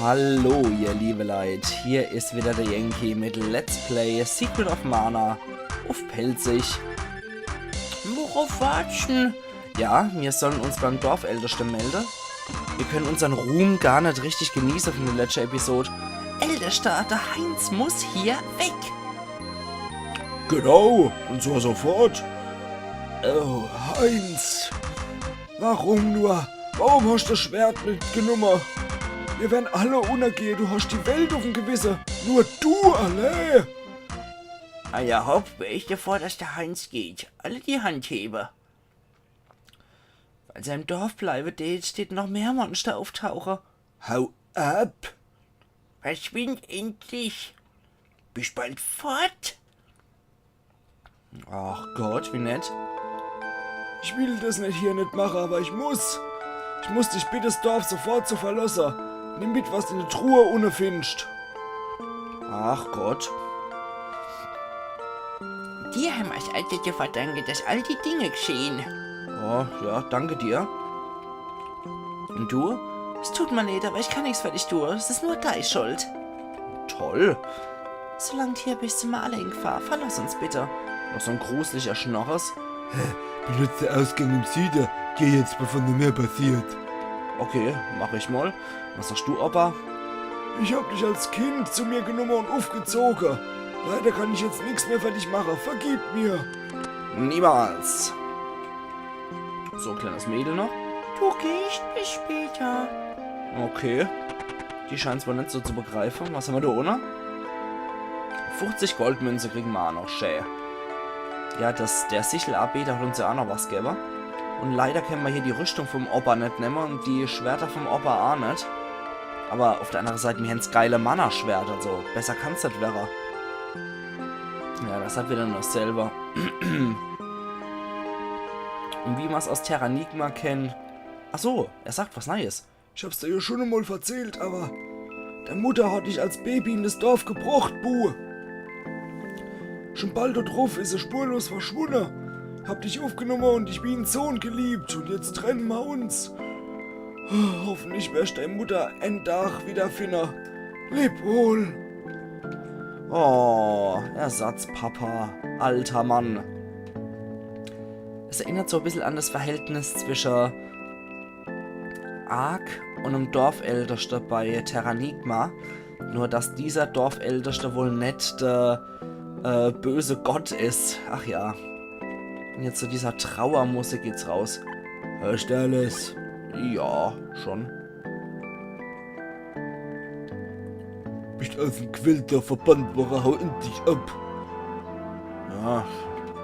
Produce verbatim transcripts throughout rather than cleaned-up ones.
Hallo, ihr liebe Leit, hier is wieder der Yankee mit Let's Play Secret of Mana uff Pälzisch. Worauf wartsch'n? Ja, mir sollen uns beim Dorfälteste melde. Mir können unsern Ruhm gar net richtig genieße von der letschte Episode. Ältester, der Heinz muss hier weg. Genau, und zwar sofort. Oh, Heinz. Warum nur? Warum hast du das Schwert mitgenommen? Wir werden alle untergehen. Du hast die Welt auf dem Gewissen. Nur du allein. Alla hopp, wer is der vorderste Heinz geht? Alle die Hand hebe. Falls er im Dorf bleibe dät, dät noch mehr Monster auftauche. Hau ab! Verschwind endlich! Bist bald fort! Ach Gott, wie nett. Ich will das net hier net mache, aber ich muss. Ich muss dich bitte, das Dorf sofort zu verlasse. Nimm mit, was du in der Truhe unne findest. Ach Gott. Dir haben es also zu verdanken, dass all die Dinge geschehen. Oh, ja, danke dir. Und du? Es tut mir leid, aber ich kann nichts für dich tun. Es ist nur deine Schuld. Toll. Solange du hier bist, sind wir alle in Gefahr. Verlass uns bitte. Noch so ein gruseliger Schnorres. Benutze Ausgang im Süden. Geh jetzt, bevor noch mehr passiert. Okay, mach ich mal. Was sagst du, Opa? Ich hab dich als Kind zu mir genommen und aufgezogen. Leider kann ich jetzt nichts mehr für dich machen. Vergib mir. Niemals. So, kleines Mädel noch. Du gehst, bis später. Okay. Die scheint's wohl net so zu begreifen. Was haben wir da unten? Fünfzig Goldmünze kriegen wir auch noch. Schä. Ja, das, der Sichelarbeiter hat uns ja auch noch was gegeben. Und leider können wir hier die Rüstung vom Opa net nehmen und die Schwerter vom Opa auch net. Aber auf der anderen Seite, wir haben's geile Mana-Schwert, also besser kann's net wäre. Ja, das hat wieder nur selber. Und wie man's aus Terranigma kennt. Ach so, er sagt was Neues. Ich hab's dir ja schon einmal verzählt, aber der Mutter hat dich als Baby in das Dorf gebracht, Bu. Schon bald darauf ist sie spurlos verschwunden. Hab dich aufgenommen und dich wie ein Sohn geliebt und jetzt trennen wir uns. Hoffentlich wirst du deine Mutter einen Tag wieder finden. Leb wohl. Oh, Ersatzpapa, alter Mann. Es erinnert so ein bisschen an das Verhältnis zwischen Ark und dem Dorfälteste bei Terranigma. Nur, dass dieser Dorfälteste wohl net der äh, böse Gott is. Ach ja. Und jetzt zu dieser Trauermusik geht's raus. Hörst du alles? Ja, schon. Bist aus dem Quelldorf verbannt worden, hau endlich ab. Ja,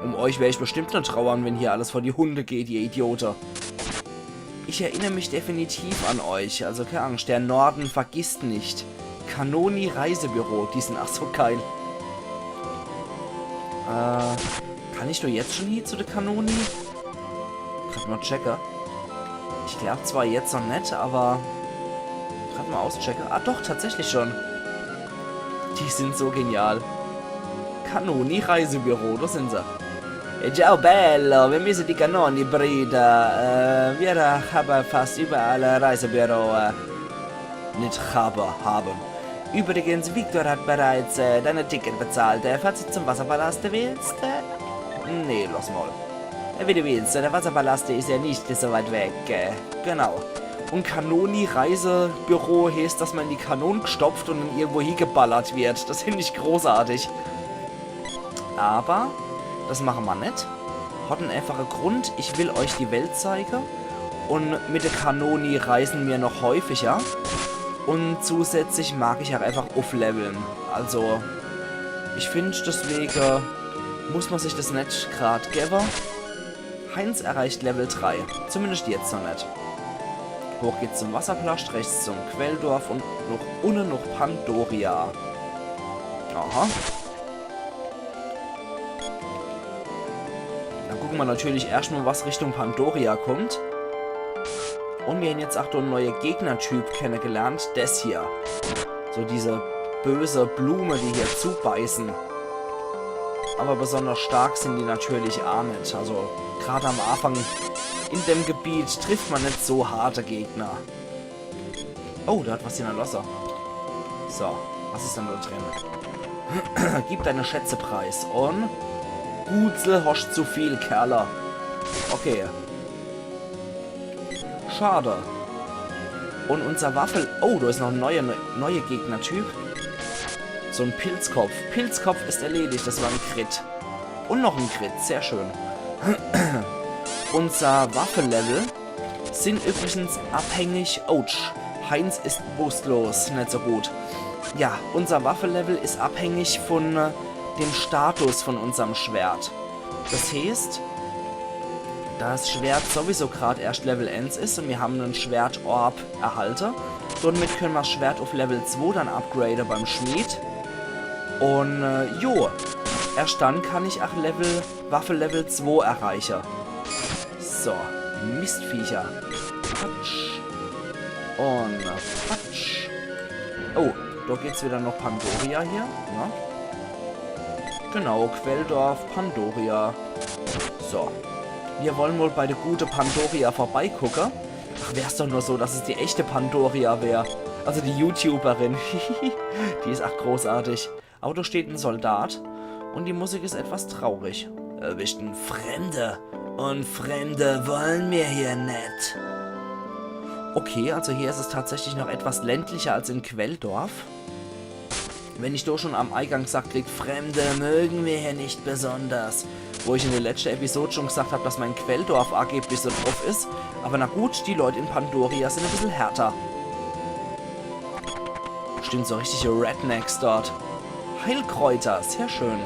um euch wär ich bestimmt net trauern, wenn hier alles vor die Hunde geht, ihr Idiote. Ich erinnere mich definitiv an euch, also keine Angst, der Norden vergisst nicht. Kanoni Reisebüro, die sind ach so geil. Äh, kann ich nur jetzt schon hier zu der Kanoni? Grad mal checke. Ich glaub zwar jetzt noch net, aber grad mal auschecke. Ah doch, tatsächlich schon. Die sind so genial. Kanoni Reisebüro, da sind sie. Eh, ciao bello, wir müssen die Kanoni, Brüder. Äh, wir haben fast überall Reisebüro. Äh, nicht haben, haben. Übrigens, Victor hat bereits äh, deine Ticket bezahlt. Äh, falls du zum Wasserpalast willst. Äh, nee, lass mal. Äh, wie du willst, der Wasserpalast, der ist ja nicht so weit weg. Äh, genau. Und Kanoni Reisebüro heißt, dass man in die Kanone gstopft und dann irgendwo hingeballert wird. Das finde ich großartig. Aber das machen wir net. Hat einen einfachen Grund, ich will euch die Welt zeigen. Und mit der Kanoni reisen wir noch häufiger. Und zusätzlich mag ich auch einfach aufleveln. Also, ich finde, deswegen muss man sich das net grad geben. Heinz erreicht Level drei. Zumindest jetzt noch net. Hoch geht's zum Wasserplascht, rechts zum Quelldorf und noch unne noch Pandoria. Aha. Dann gucken wir natürlich erstmal, was Richtung Pandoria kommt. Und wir haben jetzt auch einen neuen Gegnertyp kennengelernt. Das hier. So diese böse Blume, die hier zubeißen. Aber besonders stark sind die natürlich auch net. Also gerade am Anfang in dem Gebiet trifft man net so harte Gegner. Oh, der hat was hinnerlosse. So, was is dann do drin? Gib deine Schätze preis. Un Gutsel, hoscht zu viel, Kerle. Okay. Schade. Un unser Waffel... Oh, do is noch en neue, neue Gegnertyp. So en Pilzkopf. Pilzkopf is erledigt. Das war en Crit. Un noch en Crit. Sehr schön. Unser Waffelevel sin übrigens abhängig... Autsch. Heinz is bewusstlos. Net so gut. Ja, unser Waffelevel is abhängig von, äh, dem Status von unserm Schwert. Das heeßt, das Schwert sowieso grad erscht Level eens is un mir hän en Schwertorb erhalte, somit könne mer das Schwert uff Level zwei dann upgrade beim Schmied. Un, äh, jo, erscht dann kann ich ach Level, Waffe Level zwei erreiche. So, Mistviecher. Patsch. Un patsch. Oh, do geht's wieder noch Pandoria hier, ne? Genau, Quelldorf, Pandoria. So. Mir wollen wohl bei de gute Pandoria vorbeigucke. Ach, wär's doch nur so, dass es die echte Pandoria wär. Also die YouTuberin. Die is ach großartig. Aber do steht en Soldat un die Musik is etwas traurig. Du bist en Fremde un Fremde wollen mir hier net. Okay, also hier is es tatsächlich noch etwas ländlicher als in Quelldorf. Wenn ich do schon am Eigang gesagt krieg, Fremde mögen mir hier nicht besonders, wo ich in der letzten Episode schon gesagt hab, dass mein Quelldorf angeblich so druff is. Aber na gut, die Leute in Pandoria sind ein bisschen härter. Stimmt, so richtige Rednecks dort. Heilkräuter, sehr schön.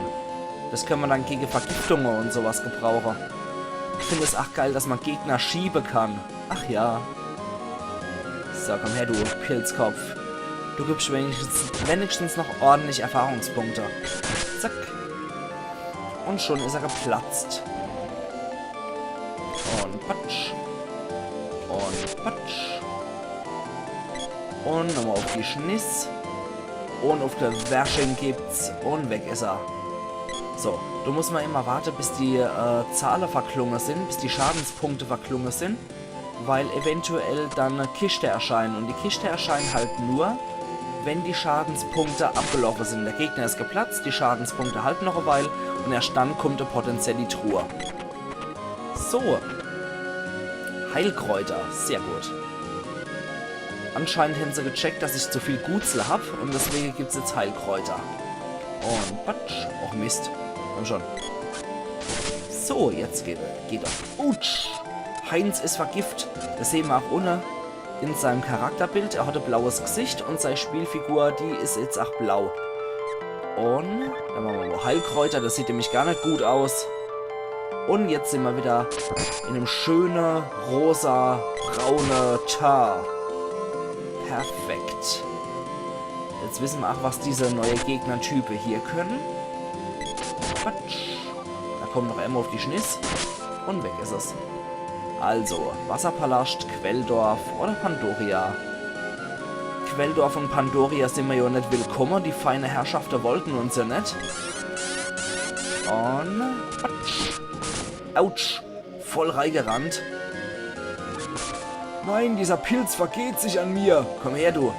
Das kann man dann gegen Vergiftungen und sowas gebrauchen. Ich finde es auch geil, dass man Gegner schieben kann. Ach ja. So, komm her, du Pilzkopf. Du gibst wenigstens, wenigstens noch ordentlich Erfahrungspunkte. Zack. Und schon ist er geplatzt. Und patsch. Und patsch. Und nochmal auf die Schniss. Und auf der Wersching gibt's. Und weg ist er. So, du musst mal immer warten, bis die äh, Zahlen verklungen sind, bis die Schadenspunkte verklungen sind. Weil eventuell dann Kiste erscheinen. Und die Kiste erscheinen halt nur, wenn die Schadenspunkte abgelaufen sind. Der Gegner ist geplatzt, die Schadenspunkte halten noch eine Weile und erst dann kommt eine potenzielle Truhe. So. Heilkräuter, sehr gut. Anscheinend haben sie gecheckt, dass ich zu viel Gutsel hab und deswegen gibt's jetzt Heilkräuter. Und patsch. Och Mist. Komm schon. So, jetzt geht, geht er. Utsch. Heinz ist vergift. Das sehen wir auch unten in seinem Charakterbild. Er hat ein blaues Gesicht und seine Spielfigur, die ist jetzt auch blau. Und dann machen wir mal Heilkräuter. Das sieht nämlich gar nicht gut aus. Und jetzt sind wir wieder in einem schönen rosa-braune Tar. Perfekt. Jetzt wissen wir auch, was diese neue Gegnertypen hier können. Quatsch. Da kommt noch einmal auf die Schniss. Und weg ist es. Also, Wasserpalast, Quelldorf oder Pandoria. Quelldorf und Pandoria sind wir ja nicht willkommen. Die feine Herrschaften wollten uns ja nicht. Und... Patsch. Autsch. Voll reingerannt. Nein, dieser Pilz vergeht sich an mir. Komm her, du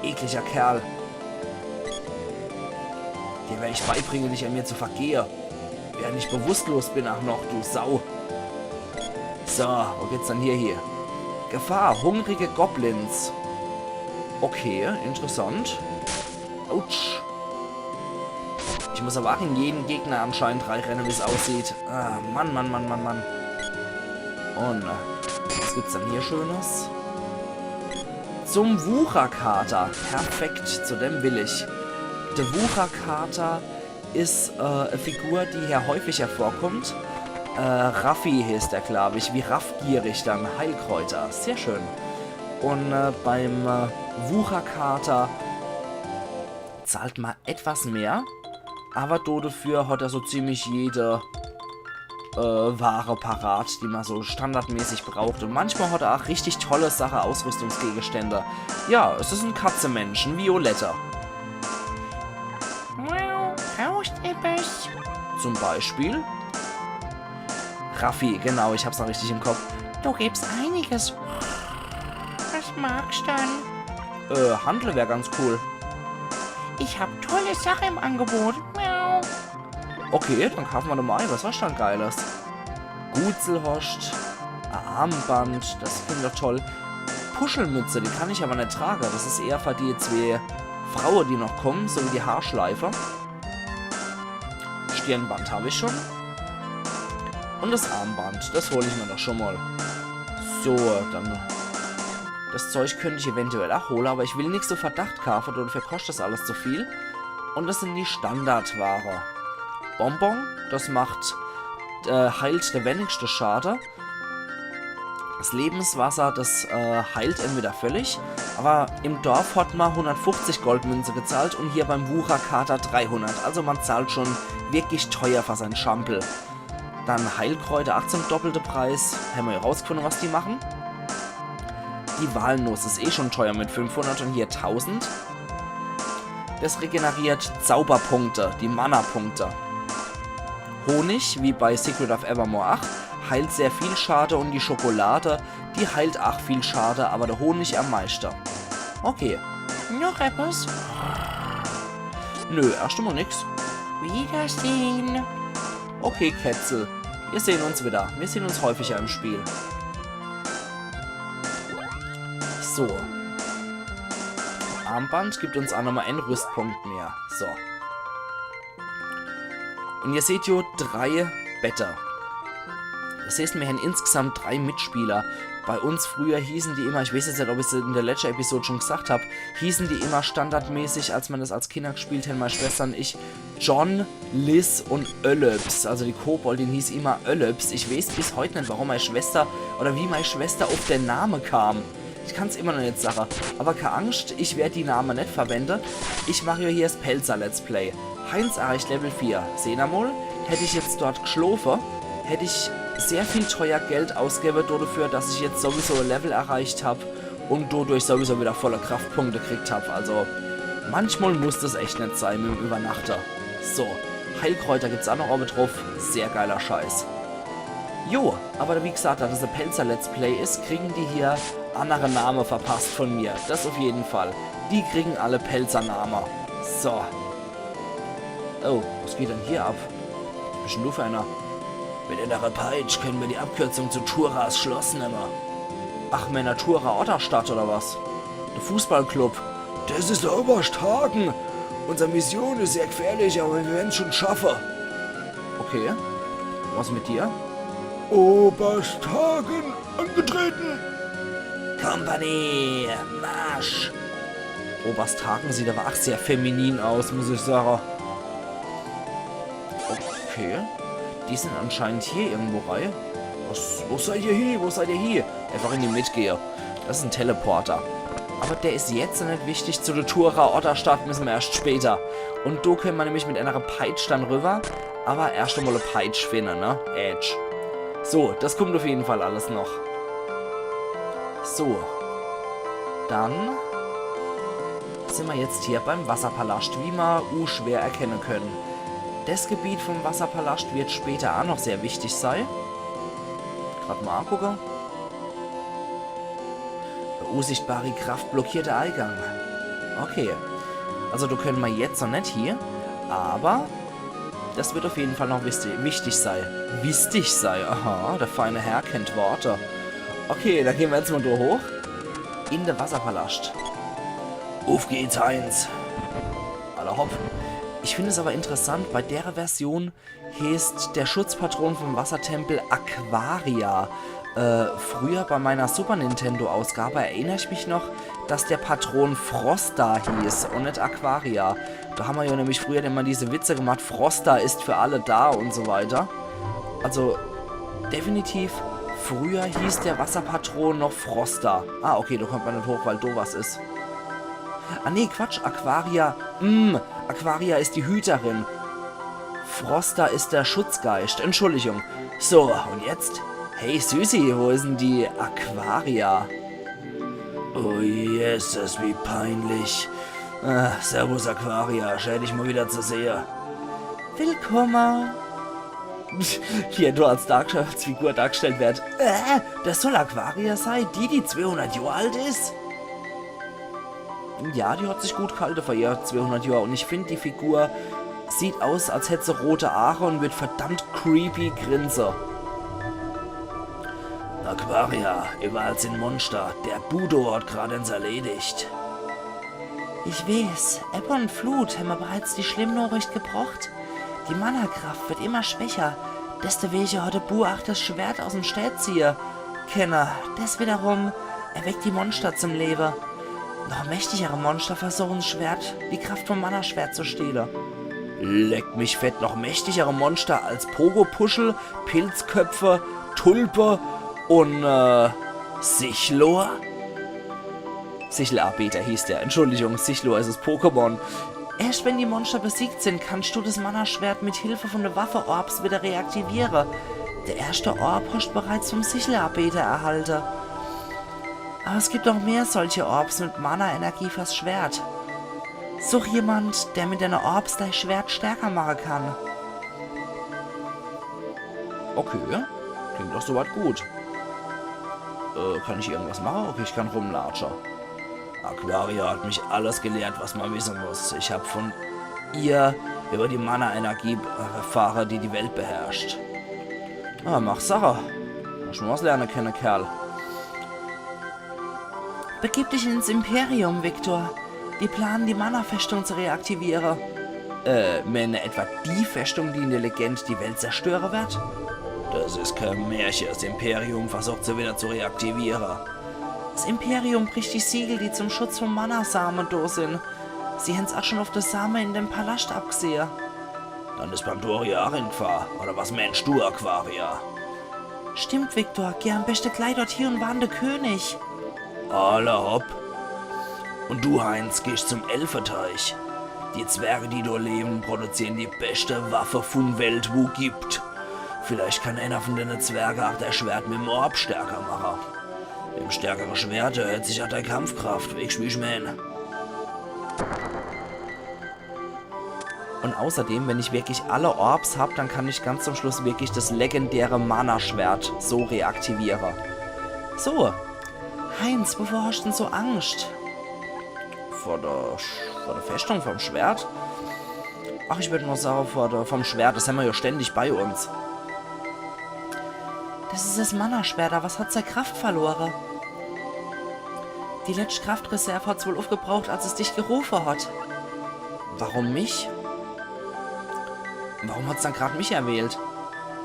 ekliger Kerl. Dir werde ich beibringen, dich an mir zu vergehen. Während ich bewusstlos bin, ach noch, du Sau. So, wo geht's dann hier, hier? Gefahr, hungrige Goblins. Okay, interessant. Autsch. Ich muss aber auch in jeden Gegner anscheinend reinrennen, wie es aussieht. Ah, Mann, Mann, Mann, Mann, Mann. Und äh, was gibt's denn hier Schönes? Zum Wucherkater. Perfekt, zu dem will ich. Der Wucherkater ist äh, eine Figur, die hier häufig hervorkommt. Äh, Raffi heißt er, glaube ich. Wie raffgierig dann. Heilkräuter. Sehr schön. Und äh, beim äh, Wucherkater zahlt man etwas mehr, aber do dafür hat er so ziemlich jede äh, Ware parat, die man so standardmäßig braucht. Und manchmal hat er auch richtig tolle Sache, Ausrüstungsgegenstände. Ja, es ist ein Katzemensch, ein violetter. Wow, brauchst etwas? Zum Beispiel? Raffi, genau, ich hab's noch richtig im Kopf. Du gibst einiges. Was magst du dann? Äh, Handel wär ganz cool. Ich hab tolle Sache im Angebot. Miau. Okay, dann kaufe mer doch mol ei. Was hoscht dann Geiles? Gutsel hoscht. E Armband, das klingt doch toll. Puschelmütze, die kann ich awwer net trage. Das is eher für die zwee Fraue, die noch kumme, so wie die Haarschleife. Stirnband hab ich schon. Un das Armband, das hol ich mer doch schon mol. So, dann. Das Zeug könnt ich eventuell ach hole, awwer ich will nix uff Verdacht kaafe, dofür koscht das alles zu viel. Un das sin die Standardware. Bonbon, das macht, äh, heilt de wenigste Schade. Das Lebenswasser, das, äh, heilt entweder völlig, awwer im Dorf hat mer hundertfünfzig Goldmünze gezahlt un hier beim Wucherkater dreihundert. Also mer zahlt schon wirklich teuer für sein Schampel. Dann Heilkräuter, ach zum doppelte Preis. Hämmer jo rausgefunde, was die mache. Die Walnuss is eh schon teuer mit fünfhundert un hier tausend. Das regeneriert Zauberpunkte, die Mana-Punkte. Honig, wie bei Secret of Evermore acht, heilt sehr viel Schade un die Schokolade, die heilt ach viel Schade, awwer de Honig am meischte. Okay. Noch eppes? Nö, erscht emol nix. Wiedersehen. Okay, Kätzel. Mir sehn uns wieder. Mir sehn uns häufiger im Spiel. So. Armband gibt uns ach nochmol en Rüstpunkt mehr. So. Un ihr seht jo drei Better. Das heeßt, mir hän insgesamt drei Mitspieler. Bei uns früher hießen die immer, ich weeß jetzt net, ob ich's in de letschte Episode schon gesagt hab, hießen die immer standardmäßig, als mer das als Kinder gespielt hän, mei Schwester un ich, John, Liz un Ölöps. Also die Koboldin hieß immer Ölöps. Ich weeß bis heut net, warum mei Schwester, oder wie mei Schwester uff den Name kam. Ich kann's immer noch net sage. Awwer kei Angscht, ich werd die Name net verwende. Ich mach jo hier das Pälzer Let's Play. Heinz erreicht Level vier. Sehn mer mol, hätt ich jetzt dort geschlofe, hätt ich sehr viel teuer Geld ausgewwe dodefür, dass ich jetzt sowieso e Level erreicht hab un dodurch sowieso wieder volle Kraftpunkte gekriegt hab. Also, manchmol muss das echt net sei mit em Übernachter. So, Heilkräuter gibt's ach noch owwe druff. Sehr geiler Scheiß. Jo, awwer wie gesagt, da das e Pälzer Let's Play is, kriegen die hier annere Name verpasst von mir. Das uff jeden Fall. Die kriegen alle Pälzer Name. So. Oh, was geht dann hier ab? Was bisch dann du für einer? Mit enere Peitsch kenne mer die Abkürzung zu Turas Schloss nemme. Ach, Männer, Tura Otterstadt oder was? De Fußballclub. Das is de Oberscht Hagen. Unser Mission is sehr gefährlich, awwer mir wern's schon schaffe. Okay. Was mit dir? Oberscht Hagen angetreten. Kompanie, Marsch. Oberst Hagen sieht awwer ach sehr feminin aus, muss ich sage. Okay. Die sin anscheinend hier irgendwo rei. Was, wo seid ihr hier? Wo seid ihr hier? Einfach in die Mitt gehe. Das is en Teleporter. Awwer der is jetzt net wichtig. Zu de Tura Otterstadt misse mer erscht später. Un do kenne mer nämlich mit enere Peitsch dann rüwwer. Awwer erscht emol e Peitsch finne, ne? Edge. So, das kummt uff jeden Fall alles noch. So. Dann sin mer jetzt hier beim Wasserpalascht, wie mer u schwer erkenne kenne. Das Gebiet vom Wasserpalascht wird später ach noch sehr wichtig sei. Grad mol angucke. Unsichtbare Kraft blockiert de Eigang. Okay. Also do kenne mer jetzt noch net hier, awwer das wird uff jeden Fall noch wisti-, wichtig sei. Wichtig sei, aha, der feine Herr kennt Worte. Okay, dann gehn mer jetzt mol do hoch. In de Wasserpalascht. Uff geht's, Heinz. Alla hopp. Ich find's awwer interessant, bei dere Version heeßt der Schutzpatron vom Wassertempel Aquaria. Äh, früher bei meiner Super Nintendo Ausgabe erinner ich mich noch, dass der Patron Frosta hieß un net Aquaria. Do hammer jo nämlich früher immer diese Witze gemacht, Frosta ist für alle da un so weiter. Also, definitiv, früher hieß der Wasserpatron noch Frosta. Ah, okay, do kommt mer net hoch, weil do was is. Ah, nee, Quatsch, Aquaria, mm, Aquaria is die Hüterin. Frosta is der Schutzgeischt. Entschuldigung. So, un jetzt? Hey, Süßi, wo is denn die Aquaria? Oh, Jesus, wie peinlich. Ah, servus, Aquaria. Schää, dich mol wieder zu sehe. Willkomme. Hier, nur als Dark-, als Figur dargestellt werd. Äh, das soll Aquaria sei? Die, die zweehundert Johr alt is? Ja, die hat sich gut gehalte für ihr zweehundert Johr. Und ich find, die Figur sieht aus, als hätt se rote Aare und wird verdammt creepy grinse. Aquaria, überall sind Monster. Der Budo hat grad eins erledigt. Ich weeß, Ebbe und Flut hämmer bereits die schlimm Nachricht gebracht. Die Mana-Kraft wird immer schwächer. Deswege hat de Bu ach das Schwert aus dem Stein ziehe kenne. Des wiederum erweckt die Monster zum Lewe. Noch mächtigere Monster versuchen, Schwert, die Kraft vom Mana-Schwert zu stehle. Leck mich fett, noch mächtigere Monster als Pogo-Puschel, Pilzköpfe, Tulpe und, äh, Sichlor? Sichelarbeiter hieß der. Entschuldigung, Sichlor ist das Pokémon. Erst wenn die Monster besiegt sind, kannst du das Mana-Schwert mit Hilfe von de Waffe-Orbs wieder reaktiviere. Der erste Orb hast bereits vom Sichelarbeiter erhalte. Aber es gibt noch mehr solche Orbs mit Mana-Energie fürs Schwert. Such jemand, der mit deine Orbs dein Schwert stärker machen kann. Okay, klingt doch soweit gut. Äh, kann ich irgendwas machen? Okay, ich kann rumlatsche. Aquaria hat mich alles gelehrt, was man wissen muss. Ich hab von ihr über die Mana-Energie erfahre, die die Welt beherrscht. Ah, mach Sache. Muss schon was lernen können, Kerl. Begib dich ins Imperium, Victor. Die planen, die Mana-Festung zu reaktivieren. Äh, meine etwa die Festung, die in der Legende die Welt zerstören wird? Das ist kein Märchen. Das Imperium versucht sie wieder zu reaktivieren. Das Imperium bricht die Siegel, die zum Schutz vom Mana-Samen da sind. Sie haben's auch schon auf das Samen in dem Palast abgesehen. Dann ist Pandoria auch in Gefahr. Oder was meinst du, Aquaria? Stimmt, Victor. Geh am besten gleich dort hin und warn den König. Alla hopp. Und du, Heinz, gehst zum Elfeteich. Die Zwerge, die dort leben, produzieren die beste Waffe vom Welt, wo gibt. Vielleicht kann einer von den Zwergen auch das Schwert mit dem Orb stärker machen. Im stärkeren Schwert erhöht sich auch deine Kampfkraft, weescht, wie ich mein. Und außerdem, wenn ich wirklich alle Orbs hab, dann kann ich ganz zum Schluss wirklich das legendäre Mana-Schwert so reaktivieren. So, Heinz, wovor hast du denn so Angst? Vor der, Sch- vor der Festung, vom Schwert? Ach, ich würd mal sagen, vor der, vom Schwert, das haben wir ja ständig bei uns. Das ist das Mana-Schwert, aber es hat seine Kraft verloren. Die letzte Kraftreserve hat's wohl aufgebraucht, als es dich gerufen hat. Warum mich? Warum hat's dann grad mich erwählt?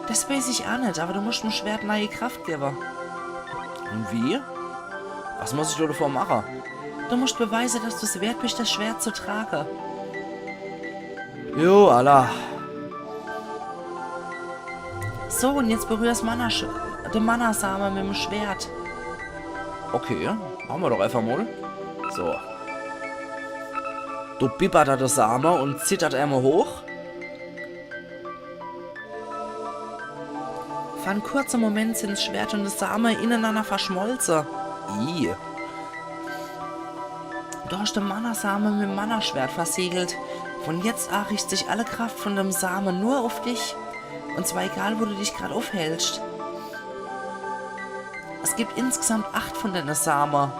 Das weiß ich auch nicht, aber du musst dem Schwert neue Kraft geben. Und wie? Was muss ich da davor machen? Du musst beweisen, dass du's wert bist, das Schwert zu tragen. Jo, alla. So, und jetzt berühr's Mana, de Mana-Same mit dem Schwert. Okay, machen wir doch einfach mal. So. Du bibbert da de Same und zittert einmal hoch. Für einen kurzen Moment sind das Schwert und das Same ineinander verschmolzen. Ih. Du hast den Mana-Same mit dem Mana-Schwert versiegelt. Von jetzt an richtet sich alle Kraft von dem Same nur auf dich. Und zwar egal, wo du dich grad aufhältst. Es gibt insgesamt acht von den Same.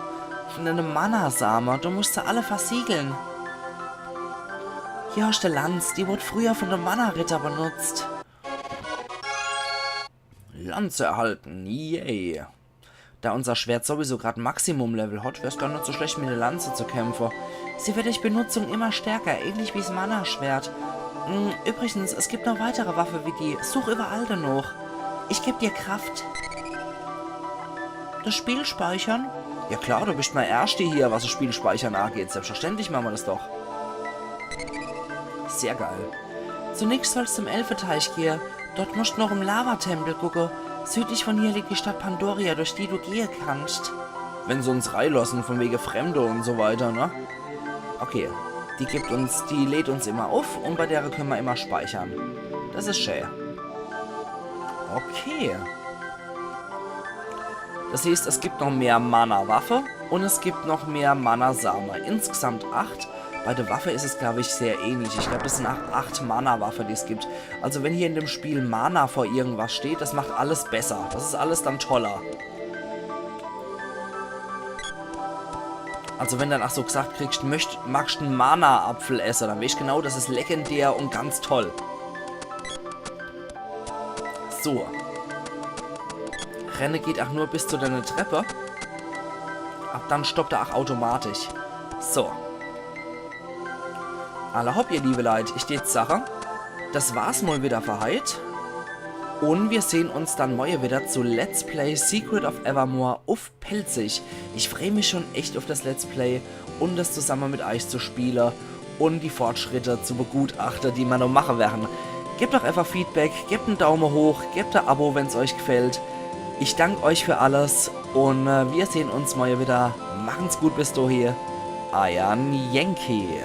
Von den Mana-Same. Du musst sie alle versiegeln. Hier hast du Lanz, die wurde früher von dem Mana-Ritter benutzt. Lanze erhalten, yay. Da unser Schwert sowieso grad Maximum-Level hat, wär's gar nicht so schlecht, mit der Lanze zu kämpfen. Sie wird durch Benutzung immer stärker, ähnlich wie's Mana-Schwert. Hm, übrigens, es gibt noch weitere Waffen wie die. Such überall danach. Ich geb dir Kraft. Das Spiel speichern? Ja klar, du bist mein Erster hier, was das Spiel speichern angeht. Selbstverständlich machen wir das doch. Sehr geil. Zunächst sollst du zum Elfeteich gehen. Dort musst du noch im Lavatempel gucken. Südlich von hier liegt die Stadt Pandoria, durch die du gehen kannst. Wenn sie uns reilassen, von wegen Fremde und so weiter, ne? Okay, die gibt uns, die lädt uns immer auf und bei der können wir immer speichern. Das ist schön. Okay. Das heißt, es gibt noch mehr Mana-Waffe und es gibt noch mehr Mana-Same. Insgesamt acht. Bei der Waffe ist es, glaube ich, sehr ähnlich. Ich glaube, das sind acht, acht Mana-Waffe, die es gibt. Also wenn hier in dem Spiel Mana vor irgendwas steht, das macht alles besser. Das ist alles dann toller. Also wenn dann ach so gesagt kriegst, möcht, magst en Mana-Apfel esse, dann weescht genau, das is legendär und ganz toll. So. Renne geht ach nur bis zu deiner Treppe. Ab dann stoppt er ach automatisch. So. Alla hopp, ihr liebe Leit, ich tät sache, das war's mol wieder für heit. Und wir sehn uns dann morje wieder zu Let's Play Secret of Evermore uff Pälzisch. Ich freu mich schon echt uff das Let's Play und das zusamme mit eich zu spiele und die Fortschritte zu begutachte, die mer noch mache werre. Gebt doch einfach Feedback, gebt en Daume hoch, gebt e Abo, wenn's eich gefällt. Ich dank eich für alles und äh, wir sehn uns morje wieder. Machen's gut bis dohie. Eier Yankee.